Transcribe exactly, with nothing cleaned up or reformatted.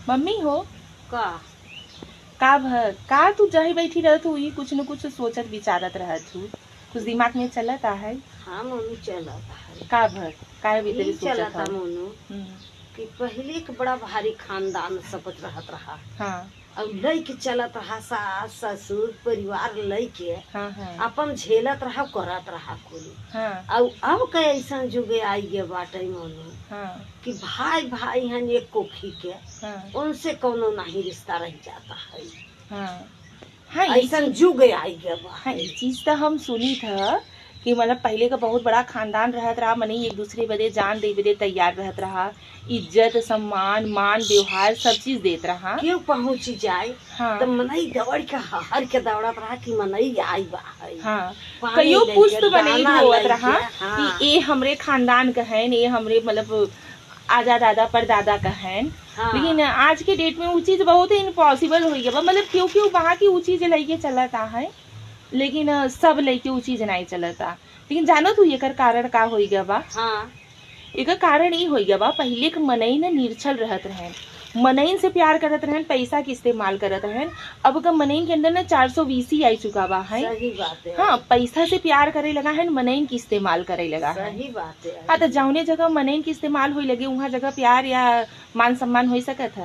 मम्मी हो। का? का भ-, का तू जही बैठी रहत हू, ई कुछ न कुछ सोचत विचारत रहत हू, कुछ दिमाग में चलत आहे? हाँ मम्मी, चलत आहे। का भ-, काहे भीतरी ई सोचत चलत है हऊ? मोनू हम्म। कि पहिले के बड़ा भारी खानदान सपत रहत रहा। हाँ। अब लइके चलत रहा, सास, ससुर, परिवार लइके हाँ, हाँ। अपन झेलत रहा, करत रहा कुल। हाँ। अउ अब के ऐसन जुगे आई गे बाटे मोनू हाँ। कि भाई भाई हन एक कोखी के, हाँ। उनसे कौनो नहीं रिश्ता रह जाता है। हाँ। हाँ, ई ऐसन चीज जुगे आई गे बा। हाँ, ई चीज त हम सुनी था कि मतलब पहिले का बहुत बड़ा खानदान रहत रहा, मनई एक दूसरे बदे जान दे बदे तैयार रहत रहा, इज्जत, सम्मान, मान, व्यवहार सब चीज देत रहा। केहू पहुँची जाए हाँ। त मनई दौड़ के हहर के दौड़त रहा कि मनई आई बा है। हाँ। पानी कइयो लेके, पुश्त मनई दाना ढोवत लेके, रहा हाँ। कि ए हमरे खानदान का हन, ए हमरे मतलब आजा दादा परदादा का हन। हाँ। लेकिन आज के date में उ चीज बहुत ही impossible होइ गया बा, मतलब क्योंकि उ वहाँ की उ चीज लइके चलत आ है, लेकिन अ, सब लइके उ चीज नहीं चलत आ। लेकिन जानो तू एकर कारण का होइ गया बा? हाँ। एकर कारण ई होइ गया बा, पहिले के मनई न निरछल रहत रहन, मनइन से प्यार करत रहन, पैसा के इस्तेमाल करत रहन। अब का मनइन के अंदर न चार सौ बीसी आई चुका बा है। सही बात है। हाँ, पैसा से प्यार करे लगा है, मनइन के इस्तेमाल करे लगा है। सही बात है। हाँ, तो जौने जगह मनइन के इस्तेमाल होए लगे, वहाँ जगह प्यार या मान सम्मान हो सकत है?